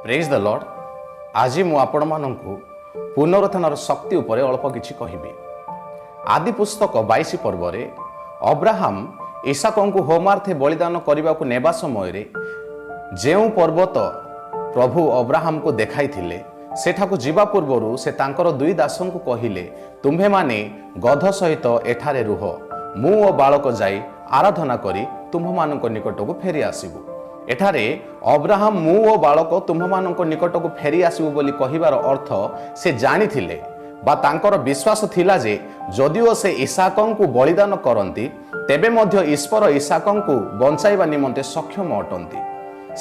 Praise the Lord. ଆଜି ମୁଁ ଆପଣମାନଙ୍କୁ ପୁନରୁତ୍ଥାନର ଶକ୍ତି ଉପରେ ଅଳ୍ପ କିଛି କହିବି। ଆଦି ପୁସ୍ତକ 22 ପର୍ବରେ ଅବ୍ରାହମ ଇସାକଙ୍କୁ ହୋମାର୍ଥେ ବଳିଦାନ କରିବାକୁ ନେବା ସମୟରେ ଯେଉଁ ପର୍ବତ ପ୍ରଭୁ ଅବ୍ରାହମକୁ ଦେଖାଇଥିଲେ, ସେଠାକୁ ଯିବା ପୂର୍ବରୁ ସେ ତାଙ୍କର ଦୁଇ ଦାସଙ୍କୁ କହିଲେ, "ତୁମ୍ଭେମାନେ ଗଧ ସହିତ ଏଠାରେ ରୁହ। ମୁଁ ଓ ବାଳକ ଯାଇ ଆରାଧନା କରି ତୁମ୍ଭମାନଙ୍କ ନିକଟକୁ ଫେରି ଆସିବୁ।" ଏଠାରେ ଅବ୍ରାହମ "ମୁଁ ଓ ବାଳକ ତୁମ୍ଭମାନଙ୍କ ନିକଟକୁ ଫେରି ଆସିବୁ" ବୋଲି କହିବାର ଅର୍ଥ, ସେ ଜାଣିଥିଲେ ବା ତାଙ୍କର ବିଶ୍ୱାସ ଥିଲା ଯେ ଯଦିଓ ସେ ଇସାକଙ୍କୁ ବଳିଦାନ କରନ୍ତି, ତେବେ ମଧ୍ୟ ଈଶ୍ୱର ଇସାକଙ୍କୁ ବଞ୍ଚାଇବା ନିମନ୍ତେ ସକ୍ଷମ ଅଟନ୍ତି।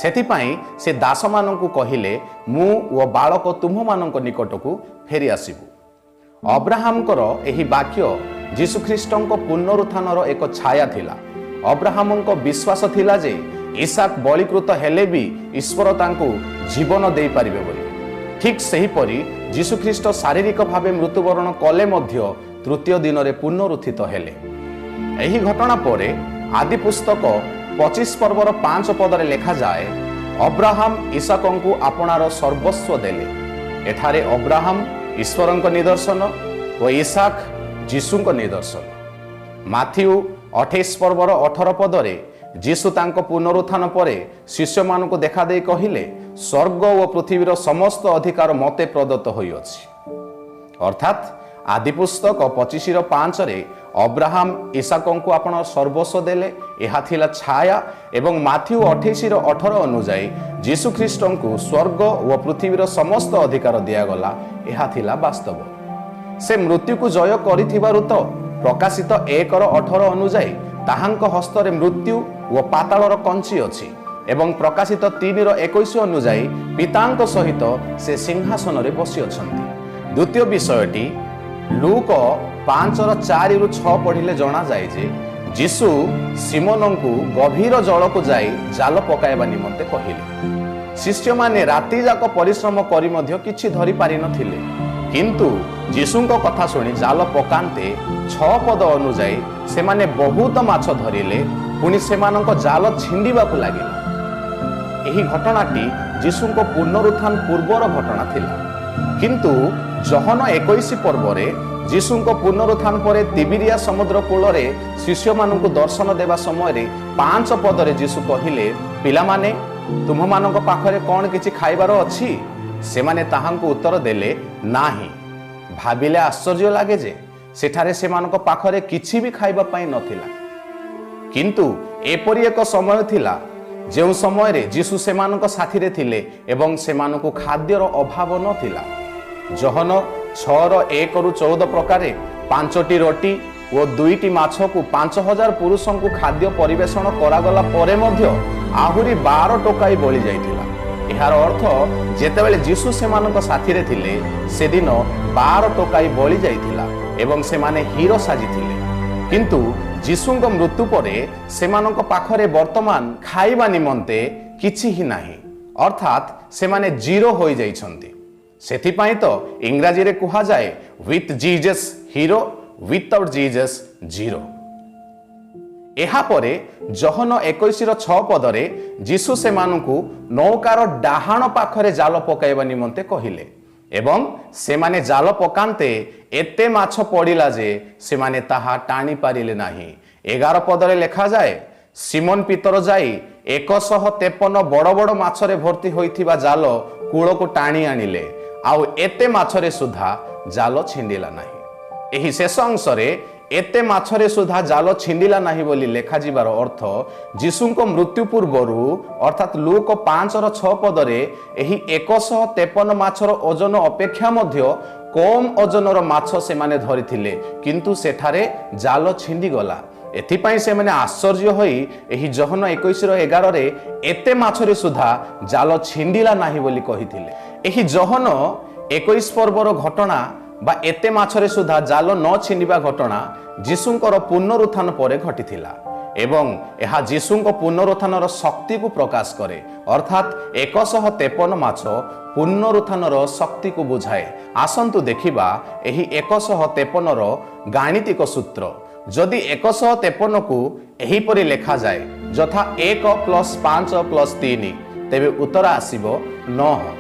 ସେଥିପାଇଁ ସେ ଦାସମାନଙ୍କୁ କହିଲେ, "ମୁଁ ଓ ବାଳକ ତୁମ୍ଭମାନଙ୍କ ନିକଟକୁ ଫେରି ଆସିବୁ।" ଅବ୍ରାହମଙ୍କର ଏହି ବାକ୍ୟ ଯୀଶୁଖ୍ରୀଷ୍ଟଙ୍କ ପୁନରୁତ୍ଥାନର ଏକ ଛାୟା ଥିଲା। ଅବ୍ରାହମଙ୍କ ବିଶ୍ୱାସ ଥିଲା ଯେ ଇସାକ ବଳିକୃତ ହେଲେ ବି ଈଶ୍ୱର ତାଙ୍କୁ ଜୀବନ ଦେଇପାରିବେ ବୋଲି। ଠିକ୍ ସେହିପରି ଯୀଶୁଖ୍ରୀଷ୍ଟ ଶାରୀରିକ ଭାବେ ମୃତ୍ୟୁବରଣ କଲେ ମଧ୍ୟ ତୃତୀୟ ଦିନରେ ପୁନରୁତ୍ଥିତ ହେଲେ। ଏହି ଘଟଣା ପରେ ଆଦି ପୁସ୍ତକ 25 ପର୍ବର 5 ପଦରେ ଲେଖାଯାଏ, "ଅବ୍ରାହମ ଇସାକଙ୍କୁ ଆପଣାର ସର୍ବସ୍ୱ ଦେଲେ।" ଏଠାରେ ଅବ୍ରାହମ ଈଶ୍ୱରଙ୍କ ନିଦର୍ଶନ ଓ ଇସାକ ଯୀଶୁଙ୍କ ନିଦର୍ଶନ। ମାଥିଉ 28 ପର୍ବର 18 ପଦରେ ଯୀଶୁ ତାଙ୍କ ପୁନରୁତ୍ଥାନ ପରେ ଶିଷ୍ୟମାନଙ୍କୁ ଦେଖାଦେଇ କହିଲେ, "ସ୍ୱର୍ଗ ଓ ପୃଥିବୀର ସମସ୍ତ ଅଧିକାର ମୋତେ ପ୍ରଦତ୍ତ ହୋଇଅଛି।" ଅର୍ଥାତ୍ ଆଦିପୁସ୍ତକ 25ର 5ରେ ଅବ୍ରାହମ ଇସାକଙ୍କୁ ଆପଣ ସର୍ବସ୍ୱ ଦେଲେ, ଏହା ଥିଲା ଛାୟା ଏବଂ ମାଥିଉ 28ର 18 ଅନୁଯାୟୀ ଯୀଶୁଖ୍ରୀଷ୍ଟଙ୍କୁ ସ୍ୱର୍ଗ ଓ ପୃଥିବୀର ସମସ୍ତ ଅଧିକାର ଦିଆଗଲା, ଏହା ଥିଲା ବାସ୍ତବ। ସେ ମୃତ୍ୟୁକୁ ଜୟ କରିଥିବାରୁ ତ ପ୍ରକାଶିତ 1ର 18 ଅନୁଯାୟୀ ତାହାଙ୍କ ହସ୍ତରେ ମୃତ୍ୟୁ ଓ ପାତାଳର କଞ୍ଚି ଅଛି ଏବଂ ପ୍ରକାଶିତ 3ର 21 ଅନୁଯାୟୀ ପିତାଙ୍କ ସହିତ ସେ ସିଂହାସନରେ ବସିଅଛନ୍ତି। ଦ୍ୱିତୀୟ ବିଷୟଟି ଲୁକ 5ର 4ରୁ 6 ପଢ଼ିଲେ ଜଣାଯାଏ ଯେ ଯୀଶୁ ସିମନଙ୍କୁ ଗଭୀର ଜଳକୁ ଯାଇ ଜାଲ ପକାଇବା ନିମନ୍ତେ କହିଲେ। ଶିଷ୍ୟମାନେ ରାତି ଯାକ ପରିଶ୍ରମ କରି ମଧ୍ୟ କିଛି ଧରି ପାରିନଥିଲେ। କିନ୍ତୁ ଯୀଶୁଙ୍କ କଥା ଶୁଣି ଜାଲ ପକାନ୍ତେ 6 ପଦ ଅନୁଯାୟୀ ସେମାନେ ବହୁତ ମାଛ ଧରିଲେ, ପୁଣି ସେମାନଙ୍କ ଜାଲ ଛିଣ୍ଡିବାକୁ ଲାଗିଲା। ଏହି ଘଟଣାଟି ଯୀଶୁଙ୍କ ପୁନରୁତ୍ଥାନ ପୂର୍ବର ଘଟଣା ଥିଲା। କିନ୍ତୁ ଯୋହନ 21 ପର୍ବରେ ଯୀଶୁଙ୍କ ପୁନରୁତ୍ଥାନ ପରେ ତିବିରିଆ ସମୁଦ୍ର କୂଳରେ ଶିଷ୍ୟମାନଙ୍କୁ ଦର୍ଶନ ଦେବା ସମୟରେ 5 ପଦରେ ଯୀଶୁ କହିଲେ, "ପିଲାମାନେ, ତୁମ୍ଭମାନଙ୍କ ପାଖରେ କ'ଣ କିଛି ଖାଇବାର ଅଛି?" ସେମାନେ ତାହାଙ୍କୁ ଉତ୍ତର ଦେଲେ, "ନାହିଁ।" ଭାବିଲେ ଆଶ୍ଚର୍ଯ୍ୟ ଲାଗେ ଯେ ସେଠାରେ ସେମାନଙ୍କ ପାଖରେ କିଛି ବି ଖାଇବା ପାଇଁ ନଥିଲା। କିନ୍ତୁ ଏପରି ଏକ ସମୟ ଥିଲା, ଯେଉଁ ସମୟରେ ଯୀଶୁ ସେମାନଙ୍କ ସାଥିରେ ଥିଲେ ଏବଂ ସେମାନଙ୍କୁ ଖାଦ୍ୟର ଅଭାବ ନଥିଲା। ଯୋହନ 6ର 1ରୁ 14 ପ୍ରକାରେ ପାଞ୍ଚଟି ରୋଟି ଓ ଦୁଇଟି ମାଛକୁ 5000 ପୁରୁଷଙ୍କୁ ଖାଦ୍ୟ ପରିବେଷଣ କରାଗଲା ପରେ ମଧ୍ୟ ଆହୁରି 12 ଟୋକାଇ ବଳି ଯାଇଥିଲା। ଏହାର ଅର୍ଥ, ଯେତେବେଳେ ଯୀଶୁ ସେମାନଙ୍କ ସାଥିରେ ଥିଲେ, ସେଦିନ 12 ଟୋକାଇ ବଳି ଯାଇଥିଲା ଏବଂ ସେମାନେ ହିରୋ ସାଜିଥିଲେ। କିନ୍ତୁ ଯୀଶୁଙ୍କ ମୃତ୍ୟୁ ପରେ ସେମାନଙ୍କ ପାଖରେ ବର୍ତ୍ତମାନ ଖାଇବା ନିମନ୍ତେ କିଛି ହିଁ ନାହିଁ। ଅର୍ଥାତ୍ ସେମାନେ ଜିରୋ ହୋଇଯାଇଛନ୍ତି। ସେଥିପାଇଁ ତ ଇଂରାଜୀରେ କୁହାଯାଏ, "With Jesus hero, without Jesus zero." ଏହାପରେ ଯୋହନ 21ର 6 ପଦରେ ଯୀଶୁ ସେମାନଙ୍କୁ ନୌକାର ଡାହାଣ ପାଖରେ ଜାଲ ପକାଇବା ନିମନ୍ତେ କହିଲେ ଏବଂ ସେମାନେ ଜାଲ ପକାନ୍ତେ ଏତେ ମାଛ ପଡ଼ିଲା ଯେ ସେମାନେ ତାହା ଟାଣି ପାରିଲେ ନାହିଁ। 11 ପଦରେ ଲେଖାଯାଏ, ସିମନ ପିତର ଯାଇ 153 ବଡ଼ ବଡ଼ ମାଛରେ ଭର୍ତ୍ତି ହୋଇଥିବା ଜାଲ କୂଳକୁ ଟାଣି ଆଣିଲେ। ଆଉ ଏତେ ମାଛରେ ସୁଦ୍ଧା ଜାଲ ଛିଣ୍ଡିଲା ନାହିଁ। ଏହି ଶେଷ ଅଂଶରେ "ଏତେ ମାଛରେ ସୁଦ୍ଧା ଜାଲ ଛିଣ୍ଡିଲା ନାହିଁ" ବୋଲି ଲେଖାଯିବାର ଅର୍ଥ, ଯୀଶୁଙ୍କ ମୃତ୍ୟୁ ପୂର୍ବରୁ, ଅର୍ଥାତ୍ ଲୁକ 5ର 6 ପଦରେ ଏହି 153 ମାଛର ଓଜନ ଅପେକ୍ଷା ମଧ୍ୟ କମ୍ ଓଜନର ମାଛ ସେମାନେ ଧରିଥିଲେ, କିନ୍ତୁ ସେଠାରେ ଜାଲ ଛିଣ୍ଡିଗଲା। ଏଥିପାଇଁ ସେମାନେ ଆଶ୍ଚର୍ଯ୍ୟ ହୋଇ ଏହି ଯୋହନ 21ର 11ରେ "ଏତେ ମାଛରେ ସୁଦ୍ଧା ଜାଲ ଛିଣ୍ଡିଲା ନାହିଁ" ବୋଲି କହିଥିଲେ। ଏହି ଯୋହନ 21 ପର୍ବର ଘଟଣା ବା ଏତେ ମାଛରେ ସୁଦ୍ଧା ଜାଲ ନ ଛିଣ୍ଡିବା ଘଟଣା ଯୀଶୁଙ୍କର ପୁନରୁତ୍ଥାନ ପରେ ଘଟିଥିଲା ଏବଂ ଏହା ଯୀଶୁଙ୍କ ପୁନରୁତ୍ଥାନର ଶକ୍ତିକୁ ପ୍ରକାଶ କରେ। ଅର୍ଥାତ୍ 153 ମାଛ ପୁନରୁତ୍ଥାନର ଶକ୍ତିକୁ ବୁଝାଏ। ଆସନ୍ତୁ ଦେଖିବା ଏହି 153ର ଗାଣିତିକ ସୂତ୍ର। ଯଦି 153କୁ ଏହିପରି ଲେଖାଯାଏ, ଯଥା 1 ପ୍ଲସ୍ 5 ପ୍ଲସ୍ 3 ତେବେ ଉତ୍ତର ଆସିବ 9।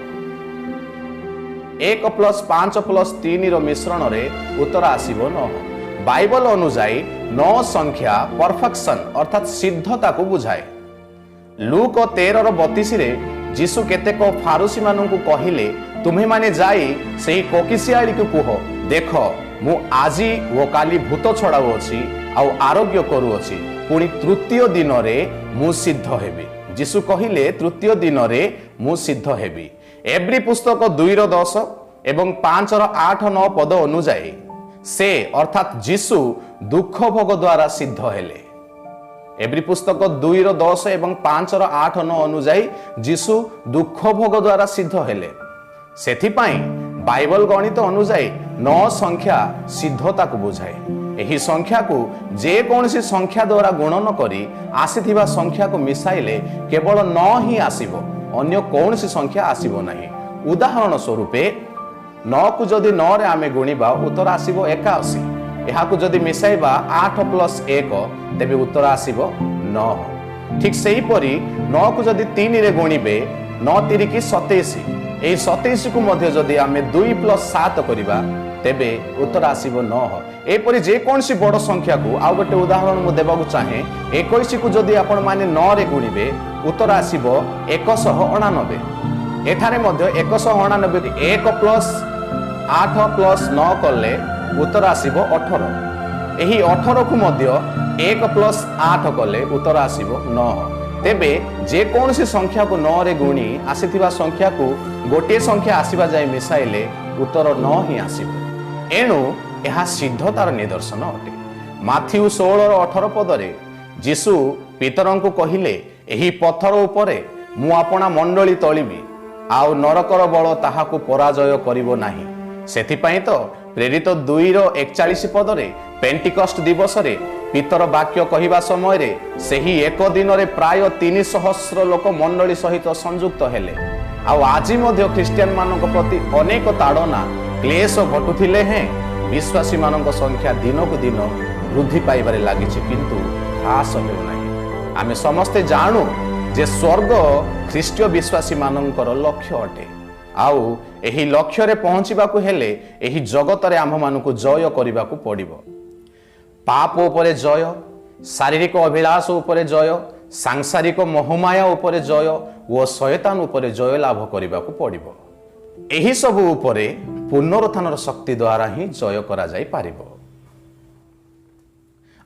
1 ପ୍ଲସ୍ 5 ପ୍ଲସ୍ 3ର ମିଶ୍ରଣରେ ଉତ୍ତର ଆସିବ 9। ବାଇବଲ ଅନୁଯାୟୀ 9 ସଂଖ୍ୟା ପରଫେକ୍ସନ୍ ଅର୍ଥାତ୍ ସିଦ୍ଧତାକୁ ବୁଝାଏ। ଲୁକ 13:32 ଯୀଶୁ କେତେକ ଫାରୁସୀମାନଙ୍କୁ କହିଲେ, ତୁମ୍ଭେମାନେ ଯାଇ ସେହି କୋକିଶିଆଳିକୁ କୁହ, ଦେଖ ମୁଁ ଆଜି ଓ କାଲି ଭୂତ ଛଡ଼ାଉଅଛି ଆଉ ଆରୋଗ୍ୟ କରୁଅଛି, ପୁଣି ତୃତୀୟ ଦିନରେ ମୁଁ ସିଦ୍ଧ ହେବି। ଯୀଶୁ କହିଲେ, ତୃତୀୟ ଦିନରେ ମୁଁ ସିଦ୍ଧ ହେବି। ଏବ୍ରୀ ପୁସ୍ତକ 2:10 ଏବଂ 5:8-9 ପଦ ଅନୁଯାୟୀ ସେ ଅର୍ଥାତ୍ ଯୀଶୁ ଦୁଃଖ ଭୋଗ ଦ୍ୱାରା ସିଦ୍ଧ ହେଲେ। ଏବ୍ରୀ ପୁସ୍ତକ 2:10 ଏବଂ 5:8-9 ଅନୁଯାୟୀ ଯୀଶୁ ଦୁଃଖ ଭୋଗ ଦ୍ୱାରା ସିଦ୍ଧ ହେଲେ। ସେଥିପାଇଁ ବାଇବଲ ଗଣିତ ଅନୁଯାୟୀ 9 ସଂଖ୍ୟା ସିଦ୍ଧତାକୁ ବୁଝାଏ। ଏହି ସଂଖ୍ୟାକୁ ଯେକୌଣସି ସଂଖ୍ୟା ଦ୍ୱାରା ଗୁଣନ କରି ଆସିଥିବା ସଂଖ୍ୟାକୁ ମିଶାଇଲେ କେବଳ 9 ହିଁ ଆସିବ, ଅନ୍ୟ କୌଣସି ସଂଖ୍ୟା ଆସିବ ନାହିଁ। ଉଦାହରଣ ସ୍ୱରୂପେ 9କୁ ଯଦି 9ରେ ଆମେ ଗୁଣିବା ଉତ୍ତର ଆସିବ 81। ଏହାକୁ ଯଦି ମିଶାଇବା 8 ପ୍ଲସ୍ 1 ତେବେ ଉତ୍ତର ଆସିବ 9। ଠିକ୍ ସେହିପରି 9କୁ ଯଦି 3ରେ ଗୁଣିବେ 9 ତିରିକି 27। ଏହି 27କୁ ମଧ୍ୟ ଯଦି ଆମେ 2 ପ୍ଲସ୍ 7 କରିବା ତେବେ ଉତ୍ତର ଆସିବ 9। ଏପରି ଯେକୌଣସି ବଡ଼ ସଂଖ୍ୟାକୁ ଆଉ ଗୋଟେ ଉଦାହରଣ ମୁଁ ଦେବାକୁ ଚାହେଁ। 21କୁ ଯଦି ଆପଣମାନେ 9ରେ ଗୁଣିବେ ଉତ୍ତର ଆସିବ 189। ଏଠାରେ ମଧ୍ୟ 189 1 ପ୍ଲସ୍ 8 ପ୍ଲସ୍ 9 କଲେ ଉତ୍ତର ଆସିବ 18। ଏହି 18କୁ ମଧ୍ୟ 1 ପ୍ଲସ୍ 8 କଲେ ଉତ୍ତର ଆସିବ 9। ତେବେ ଯେକୌଣସି ସଂଖ୍ୟାକୁ 9ରେ ଗୁଣି ଆସିଥିବା ସଂଖ୍ୟାକୁ ଗୋଟିଏ ସଂଖ୍ୟା ଆସିବା ଯାଏ ମିଶାଇଲେ ଉତ୍ତର 9 ହିଁ ଆସିବ। ଏଣୁ ଏହା ସିଦ୍ଧତାର ନିଦର୍ଶନ ଅଟେ। ମାଥିଉ 16:18 ପଦରେ ଯୀଶୁ ପିତରଙ୍କୁ କହିଲେ, ଏହି ପଥର ଉପରେ ମୁଁ ଆପଣା ମଣ୍ଡଳୀ ତଳିବି, ଆଉ ନରକର ବଳ ତାହାକୁ ପରାଜୟ କରିବ ନାହିଁ। ସେଥିପାଇଁ ତ ପ୍ରେରିତ 2:41 ପଦରେ ପେଣ୍ଟିକଷ୍ଟ ଦିବସରେ ପିତର ବାକ୍ୟ କହିବା ସମୟରେ ସେହି ଏକ ଦିନରେ ପ୍ରାୟ 3 ସହସ୍ର ଲୋକ ମଣ୍ଡଳୀ ସହିତ ସଂଯୁକ୍ତ ହେଲେ। ଆଉ ଆଜି ମଧ୍ୟ ଖ୍ରୀଷ୍ଟିଆନମାନଙ୍କ ପ୍ରତି ଅନେକ ତାଡ଼ନା କ୍ଲେଶ ଘଟୁଥିଲେ ହେଁ ବିଶ୍ୱାସୀମାନଙ୍କ ସଂଖ୍ୟା ଦିନକୁ ଦିନ ବୃଦ୍ଧି ପାଇବାରେ ଲାଗିଛି, କିନ୍ତୁ ହ୍ରାସ ହେଉନାହିଁ। ଆମେ ସମସ୍ତେ ଜାଣୁ ଯେ ସ୍ୱର୍ଗ ଖ୍ରୀଷ୍ଟୀୟ ବିଶ୍ୱାସୀମାନଙ୍କର ଲକ୍ଷ୍ୟ ଅଟେ। ଆଉ ଏହି ଲକ୍ଷ୍ୟରେ ପହଞ୍ଚିବାକୁ ହେଲେ ଏହି ଜଗତରେ ଆମ୍ଭମାନଙ୍କୁ ଜୟ କରିବାକୁ ପଡ଼ିବ। ପାପ ଉପରେ ଜୟ, ଶାରୀରିକ ଅଭିଳାଷ ଉପରେ ଜୟ, ସାଂସାରିକ ମୋହମାୟା ଉପରେ ଜୟ ଓ ଶୟତାନ ଉପରେ ଜୟ ଲାଭ କରିବାକୁ ପଡ଼ିବ। ଏହି ସବୁ ଉପରେ ପୁନରୁତ୍ଥାନର ଶକ୍ତି ଦ୍ୱାରା ହିଁ ଜୟ କରାଯାଇପାରିବ।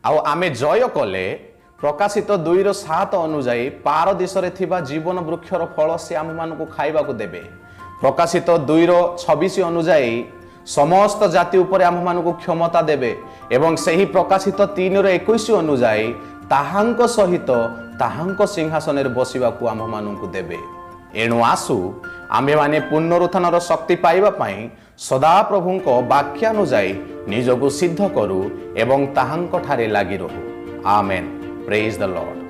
ଆଉ ଆମେ ଜୟ କଲେ ପ୍ରକାଶିତ 2:7 ଅନୁଯାୟୀ ପାରଦୀଶରେ ଥିବା ଜୀବନ ବୃକ୍ଷର ଫଳ ସେ ଆମ୍ଭମାନଙ୍କୁ ଖାଇବାକୁ ଦେବେ। ପ୍ରକାଶିତ 2:26 ଅନୁଯାୟୀ ସମସ୍ତ ଜାତି ଉପରେ ଆମ୍ଭମାନଙ୍କୁ କ୍ଷମତା ଦେବେ ଏବଂ ସେହି ପ୍ରକାଶିତ 3:21 ଅନୁଯାୟୀ ତାହାଙ୍କ ସହିତ ତାହାଙ୍କ ସିଂହାସନରେ ବସିବାକୁ ଆମ୍ଭମାନଙ୍କୁ ଦେବେ। ଏଣୁ ଆସୁ ଆମ୍ଭେମାନେ ପୁନରୁତ୍ଥାନର ଶକ୍ତି ପାଇବା ପାଇଁ ସଦାପ୍ରଭୁଙ୍କ ବାକ୍ୟାନୁଯାୟୀ ନିଜକୁ ସିଦ୍ଧ କରୁ ଏବଂ ତାହାଙ୍କଠାରେ ଲାଗି ରହୁ। ଆମେନ୍। Praise the Lord.